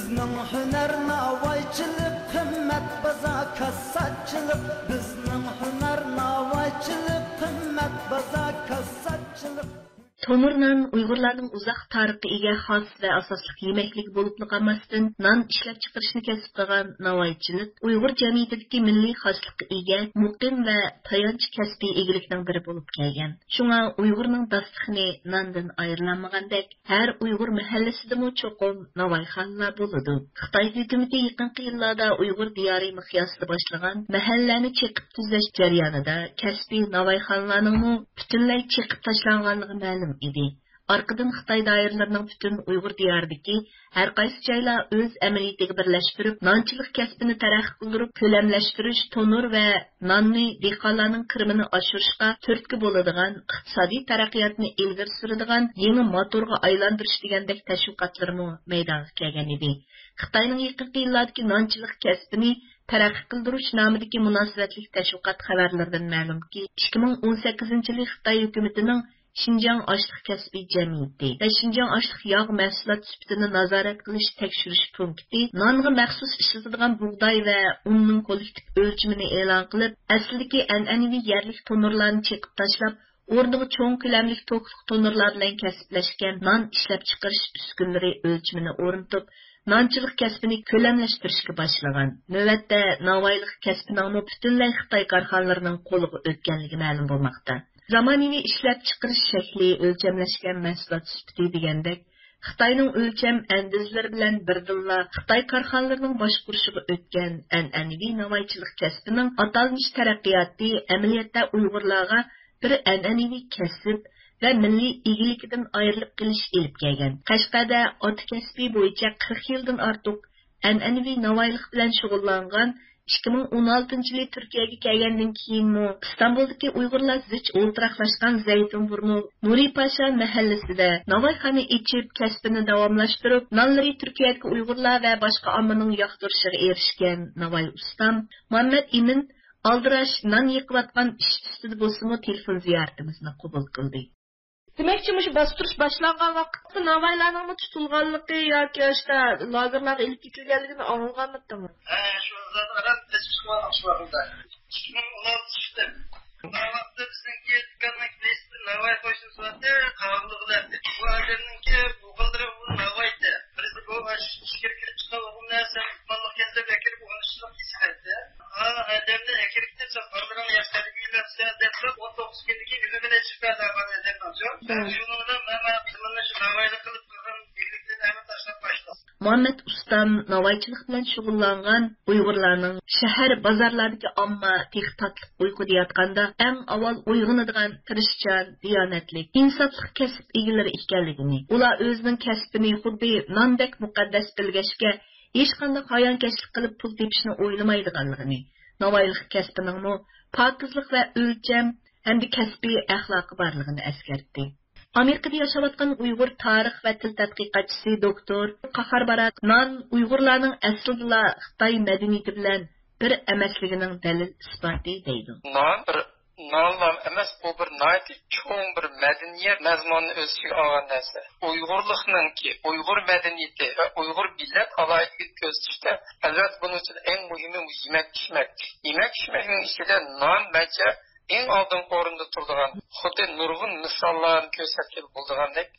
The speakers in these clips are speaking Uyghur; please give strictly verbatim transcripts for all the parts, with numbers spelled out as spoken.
بىزنىڭ ھۈنەر ناۋايچىلىق، قىممەت بازا كاسساچىلىق. بىزنىڭ ھۈنەر ناۋايچىلىق، قىممەت بازا كاسساچىلىق. تونۇر نان ئۇيغۇرلارنىڭ ئۇزاق تارىخقا ئىگە خاس ۋە ئاساسلىق يېمەكلىكى بولۇپلا قالماستىن، نان ئىشلەپچىقىرىشنى كەسىپ قىلغان ناۋايچىلىق ئۇيغۇر جەمئىيىتىدىكى مىللىي خاسلىققا ئىگە مۇقىم ۋە تايانچ كەسپىي ئىگىلىكنىڭ بىرى بولۇپ كەلگەن. شۇڭا ئۇيغۇرنىڭ داستىخىنى ناندىن ئايرىلالمىغاندەك، ھەر ئۇيغۇر مەھەللىسىدىمۇ چوقۇم ناۋايخانىلار بولىدۇ. خىتاي ھۆكۈمىتى يېقىنقى يىللاردا ئۇيغۇر دىيارى مىقياسىدا باشلىغان مەھەللىلەرنى چېقىپ تۈزلەش جەريانىدا كەسپىي ناۋايخانىلارنىڭمۇ پۈتۈنلەي چېقىپ تاشلانغانلىقى مەلۇم ئىدى. ئارقىدىن خىتاي دائىرىلىرىنىڭ پۈتۈن ئۇيغۇر دىيارىدىكى ھەر قايسى جايلار ئۆز ئەمەلىيىتىگە بىرلەشتۈرۈپ، نانچىلىق كەسپىنى تەرەققىي قىلدۇرۇپ، كۆلەملەشتۈرۈش، تونۇر ۋە ناننى دېھقانلارنىڭ كىرىمىنى ئاشۇرۇشقا تۈرتكە بولىدىغان، ئىقتىسادىي تەرەققىياتنى ئىلگىرى سۈرىدىغان يېڭى موتورغا ئايلاندۇرۇش دېگەندەك تەشۋىقاتلىرىمۇ مەيدانغا كەلگەن ئىدى. خىتاينىڭ يېقىنقى يىللاردىكى نانچىلىق كەسپىنى تەرەققىي قىلدۇرۇش نامىدىكى مۇناسىۋەتلىك تەشۋىقات خەۋەرلىرىدىن مەلۇمكى، ئىككى مىڭ ئون سەككىزىنچى يىلى خىتاي ھۆكۈمىتىنىڭ شىنجاڭ ئاشلىق كەسپىي جەمئىيىتى ۋە شىنجاڭ ئاشلىق ياغ مەھسۇلات سۈپىتىنى نازارەت قىلىش تەكشۈرۈش پونكىتى نانغا مەخسۇس ئىشلىتىدىغان بۇغداي ۋە ئۇننىڭ كوللېكتىپ ئۆلچىمىنى ئېلان قىلىپ، ئەسلىدىكى ئەنئەنىۋى يەرلىك تونۇرلارنى چېقىپ تاشلاپ، ئورنىغا چوڭ كۆلەملىك توكلۇق تونۇرلار بىلەن كەسىپلەشكەن نان ئىشلەپچىقىرىش ئۈسكۈنىلىرى ئۆلچىمىنى ئورنىتىپ، نانچىلىق كەسپىنى كۆلەملەشتۈرۈشكە باشلىغان. نۆۋەتتە ناۋايلىق كەسپىنىڭمۇ پۈتۈنلەي خىتاي كارخانىلىرىنىڭ قولىغا ئۆتكەنلىكى مەلۇم بولماقتا. زامانىۋى ئىشلەپچىقىرىش شەكلى، ئۆلچەملەشكەن مەھسۇلات سۈپىتى دېگەندەك، خىتاينىڭ ئۆلچەم ئەندىزىلىرى بىلەن بىردىنلا خىتاي كارخانىلىرىنىڭ باشقۇرۇشىغا ئۆتكەن ئەنئەنىۋى ناۋايچىلىق كەسپىنىڭ ئاتالمىش تەرەققىياتى ئەمەلىيەتتە ئۇيغۇرلارغا بىر ئەنئەنىۋى كەسىپ ۋە مىللىي ئىگىلىكىدىن ئايرىلىپ قېلىش ئېلىپ كەلگەن. قەشقەردە ئاتا كەسپى بويىچە قىرىق يىلدىن ئارتۇق ئەنئەنىۋى ناۋايلىق بىلەن شۇغۇللانغان، ئىككى مىڭ ئون ئالتىنچى يىلى تۈركىيەگە كەلگەندىن كېيىنمۇ ئىستانبۇلدىكى ئۇيغۇرلار زىچ ئولتۇراقلاشقان زەيتۇن بۇرنۇ نۇرى پاشا مەھەللىسىدە ناۋايخانا ئېچىپ، كەسپىنى داۋاملاشتۇرۇپ، نانلىرى تۈركىيەدىكى ئۇيغۇرلار ۋە باشقا ئاممىنىڭ ياقتۇرۇشىغا ئېرىشكەن ناۋاي ئۇستام مۇھەممەت ئىمىن ئالدىراش نان يېقىۋاتقان ئىش ئۈستىدە بولسىمۇ تېلېفون زىيارىتىمىزنى قوبۇل قىلدى. دېمەكچى، مۇشۇ باستۇرۇش باشلانغان ۋاقىتتا ناۋايلارنىڭمۇ تۇتۇلغانلىقى ياكى ئاشتا لاگېرلارغا ئېلىپ كېتىلگەنلىكىنى ئاڭلىغانمىدىڭىز؟ ھە، شۇ زادى ئاران بېسىپ چىقىۋالغان شۇ ۋاقىتتا. ئىككى مىڭ ئون ئالتىنچى يىلى. ئۇ ۋاقىتتا بىزنىڭكى دۇكاننىڭ كرېستى ناۋاي قويسا ساتتى، قاغىلىغىلەردى. بۇ ئادەمنىڭكى ئوغۇللىرى ئۇ ناۋايدى. بىرسى بۇ ئىچكىرى كىرىپ چىققان ئوغۇلنى سەن ماللىق كەلسە ئەكىرىپ ئۇنى ئىشلىق يېسىلەتتى. ھا، ئادەمنى ئەكىرىپ كەتسە بالىلىرىڭ ياخشى تەربىيەلەپسەن دەپ ئون توققۇز كۈندىن كېيىن ئۆلۈمىنى چىقاردى ئادەمنىڭ. شۇنىڭ بىلەن مانا بىزمۇنى شۇ ناۋايلىق قىلىپ قىلغان ئىگىلىكتىن ھەممە تاشلاپ قاچتۇق. مۇھەممەد ئۇستام ناۋايچىلىق بىلەن شۇغۇللانغان ئۇيغۇرلارنىڭ شەھەر، بازارلاردىكى ئامما تېخى تاتلىق ئۇيقۇدا ياتقاندا ئەڭ ئاۋۋال ئويغىنىدىغان تىرىشچان، دىيانەتلىك، ئىنساپلىق كەسىپ ئىگىلىرى ئىكەنلىكىنى، ئۇلار ئۆزىنىڭ كەسپىنى خۇددى ناندەك مۇقەددەس بىلگەچكە، ھېچقانداق ھايانكەشلىك قىلىپ پۇل تېپىشنى ئويلىمايدىغانلىقىنى، ناۋايلىق كەسپىنىڭمۇ پاكىزلىق ۋە ئۆلچەم ھەمدە كەسپىي ئەخلاقى بارلىقىنى ئەسكەرتتى. ئامېرىكىدا ياشاۋاتقان ئۇيغۇر تارىخ ۋە تىل تەتقىقاتچىسى دوكتور قاھار بارات نان ئۇيغۇرلارنىڭ ئەسلىدىلا خىتاي مەدەنىيىتى بىلەن بىر ئەمەسلىكىنىڭ دەلىل ئىسپاتى دەيدۇ. نان بىر نانلا ئەمەس، بۇ بىر ناھايىتى چوڭ بىر مەدەنىيەت مەزمۇنىنى ئۆز ئىچىگە ئالغان نەرسە. ئۇيغۇرلۇقنىڭكى، ئۇيغۇر مەدەنىيىتى ۋە ئۇيغۇر مىللەت ئالاھىدىلىكىنى كۆرسىتىشتە، ئەلۋەتتە، بۇنىڭ ئىچىدە ئەڭ مۇھىمى بۇ يېمەك-ئىچمەك. يېمەك-ئىچمەكنىڭ ئىچىدە نان مەنچە ئەڭ ئالدىنقى ئورۇندا تۇرىدىغان، خۇددى نۇرغۇن مىساللارنى كۆرسەتكىلى بولىدىغاندەك،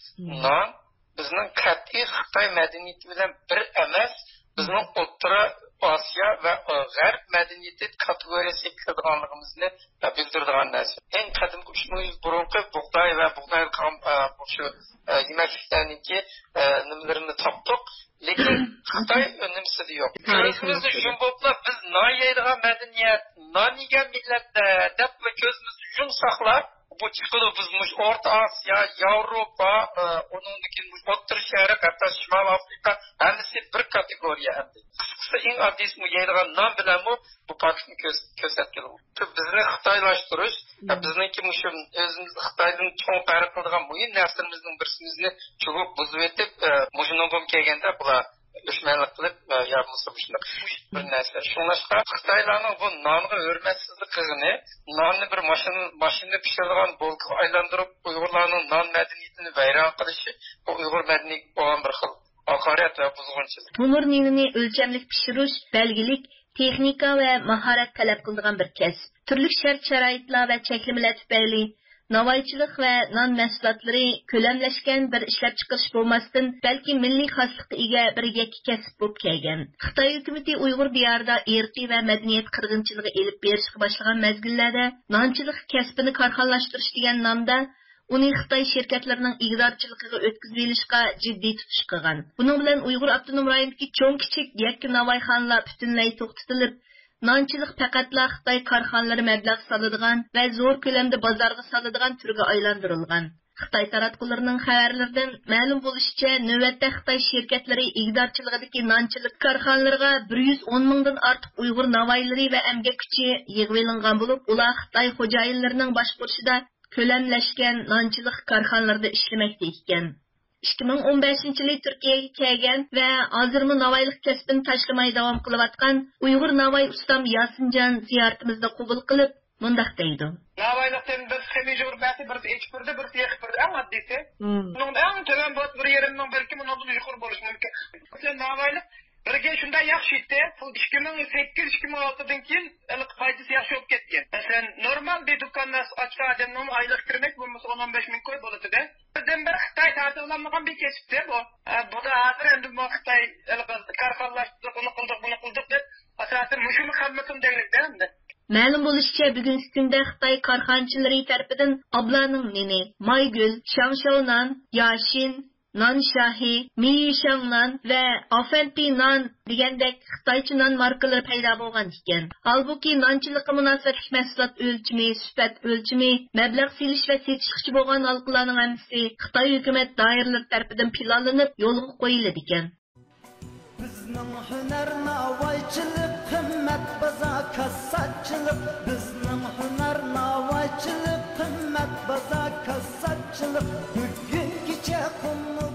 نان بىزنىڭ قەتئىي خىتاي مەدەنىيىتى بىلەن بىر ئەمەس، بىزنىڭ ئوتتۇرا ئاسىيا ۋە، ئە، غەرب مەدەنىيىتى كاتېگورىيەسىگە كىرىدىغانلىقىمىزنى، ئە، بىلدۈرىدىغان نەرسە. ئەڭ قەدىمكى ئۈچ مىڭ يىل بۇرۇنقى بۇغداي ۋە بۇغدايدىن قالغان، ئە، مۇشۇ، ئە، يېمەكلىكلەرنىڭكى، ئە، نېمىلىرىنى تاپتۇق. لېكىن خىتاي نېمىسىدە يوق. كۆزىمىزنى يۇمۇپلا بىز نان يەيدىغان مەدەنىيەت، نان يېگەن مىللەتلەر دەپلا كۆزىمىزنى يۇمساقلا، بۇ چىقىدۇ، بىز مۇشۇ ئورتا ئاسىيا، ياۋروپا، ئە، ئۇنىڭدىن كېيىن مۇشۇ ئوتتۇرا شەرق، ھەتتا شىمالىي ئافرىقا، ھەممىسى بىر كاتېگورىيە ئەمدى. قىسقىسى، ئەڭ ئاددىيسى، بۇ يەيدىغان نان بىلەنمۇ بۇ پەرقنى كۆز-، كۆرسەتكىلى بولىدۇ. بىزنى خىتايلاشتۇرۇش، يا، بىزنىڭكى مۇشۇ ئۆزىمىزنى خىتايدىن چوڭ پەرق قىلىدىغان مۇھىم نەرسىلىرىمىزنىڭ بىرسىمىزنى چۇۋۇپ، بۇزۇۋېتىپ، ئە، مۇشۇنىڭغىمۇ كەلگەندە بۇلار ئۆچمەنلىك قىلىپ، ئە، يا بولمىسا مۇشۇنداق بىر نەرسە. شۇڭلاشقا خىتايلارنىڭ بۇ نانغا ھۆرمەتسىزلىك قىلغىنى، ناننى بىر ماشىنا، ماشىنىدا پىشىرىدىغان بولكىغا ئايلاندۇرۇپ، ئۇيغۇرلارنىڭ نان مەدەنىيىتىنى ۋەيران قىلىشى، بۇ ئۇيغۇر مەدەنىيىتىگە بولغان بىر خىل ھاقارەت ۋە بۇزغۇنچىلىق. تونۇر نېنىنى ئۆلچەملىك پىشۇرۇش بەلگىلىك تېخنىكا ۋە ماھارەت تەلەپ قىلىدىغان بىر كەسىپ. تۈرلۈك شەرت-شارائىتلار ۋە چەكلىمىلەر تۈپەيلى ناۋايچىلىق ۋە نان مەھسۇلاتلىرى كۆلەملەشكەن بىر ئىشلەپچىقىرىش بولماستىن، بەلكى مىللىي خاسلىققا ئىگە بىر يەككە كەسىپ بولۇپ كەلگەن. خىتاي ھۆكۈمىتى ئۇيغۇر دىيارىدا ئىرقىي ۋە مەدەنىيەت قىرغىنچىلىقى ئېلىپ بېرىشقا باشلىغان مەزگىللەردە نانچىلىق كەسپىنى كارخانىلاشتۇرۇش دېگەن نامدا ئۇنى خىتاي شىركەتلىرىنىڭ ئىگىدارچىلىقىغا ئۆتكۈزۈۋېلىشقا جىددىي تۇتۇش قىلغان. بۇنىڭ بىلەن ئۇيغۇر ئاپتونوم رايونىدىكى چوڭ-كىچىك يەككە ناۋايخانىلار پۈتۈنلەي توختىتىلىپ، نانچىلىق پەقەتلا خىتاي كارخانىلىرى مەبلەغ سالىدىغان ۋە زور كۆلەمدە بازارغا سالىدىغان تۈرگە ئايلاندۇرۇلغان. خىتاي تاراتقۇلىرىنىڭ خەۋەرلىرىدىن مەلۇم بولۇشىچە، نۆۋەتتە خىتاي شىركەتلىرى ئىگىدارچىلىقىدىكى نانچىلىق كارخانىلىرىغا بىر يۈز ئون مىڭدىن ئارتۇق ئۇيغۇر ناۋايلىرى ۋە ئەمگەك كۈچى يىغىۋېلىنغان بولۇپ، ئۇلار خىتاي خوجايىنلىرىنىڭ باشقۇرۇشىدا كۆلەملەشكەن نانچىلىق كارخانىلىرىدا ئىشلىمەكتە ئىكەن. ئىككى مىڭ ئون بەشىنچى يىلى تۈركىيەگە كەلگەن ۋە ھازىرمۇ ناۋايلىق كەسپىنى تاشلىماي داۋام قىلىۋاتقان ئۇيغۇر ناۋاي ئۇستام ياسىنجان زىيارىتىمىزنى قوبۇل قىلىپ، مۇنداق دەيدۇ. ناۋايلىقتىن بىرسى خېمىر يۇغۇرۇپ بەرسە، بىرسى ئېچىپ بېرىدۇ، بىرسى يېقىپ بېرىدۇ. ئەڭ ئاددىيسى. مم. بۇنىڭدا ئەڭ تۆۋەن بولسا بىر يېرىم مىڭ، بەلكىم ئۇنىڭدىن يۇقىرى بولۇشى مۇمكىن. مەسىلەن، ناۋايلىق بىرگە شۇنداق ياخشى ئىدى. بۇ ئىككى مىڭ سەككىز، ئىككى مىڭ ئالتىدىن كېيىن ھېلىقى پايدىسى ياخشى بولۇپ كەتكەن. مەسىلەن، نورمال بىر دۇكاندا ئاچقان ئادەمنىڭ ئايلىق كىرىمى بولمىسا ئون، ئون بەش مىڭ كوي بولىدۇ-دە. بىردىنبىر خىتاي تارتىۋالالمىغان بىر كەسىپتە بۇ. ئە، بۇ دا ھازىر ئەمدى بۇ خىتاي ھېلىقى كارخانىلاشتۇردۇق، ئۇنى قىلدۇق، بۇنى قىلدۇق دەپ، ئاساسەن مۇشۇمۇ خەممىسىمۇ دەيلىكتە ئەمدى. مەلۇم بولۇشىچە، بۈگۈنكى كۈندە خىتاي كارخانىچىلىرى تەرىپىدىن ئابلانىڭ نېنى، مايگۈل، شاڭشاۋ نان، ياشىن، نان شاھى، مىيىشاڭ نان ۋە ئافەنتى نان دېگەندەك خىتايچە نان ماركىلىرى پەيدا بولغان ئىكەن. ھالبۇكى، نانچىلىققا مۇناسىۋەتلىك مەھسۇلات ئۆلچىمى، سۈپەت ئۆلچىمى، مەبلەغ سېلىش ۋە سېتىشقىچە بولغان ھالقىلارنىڭ ھەممىسى خىتاي ھۆكۈمەت دائىرىلىرى تەرىپىدىن پىلانلىنىپ يولغا قويۇلىدىكەن. بىزنىڭ ھۈنەر ناۋايچىلىق، قىممەت بازار كاسساپچىلىق. بىزنىڭ ھۈنەر ناۋايچىلىق، قىممەت بازار كاسساپچىلىق. بۈگۈن كېچە قۇمۇل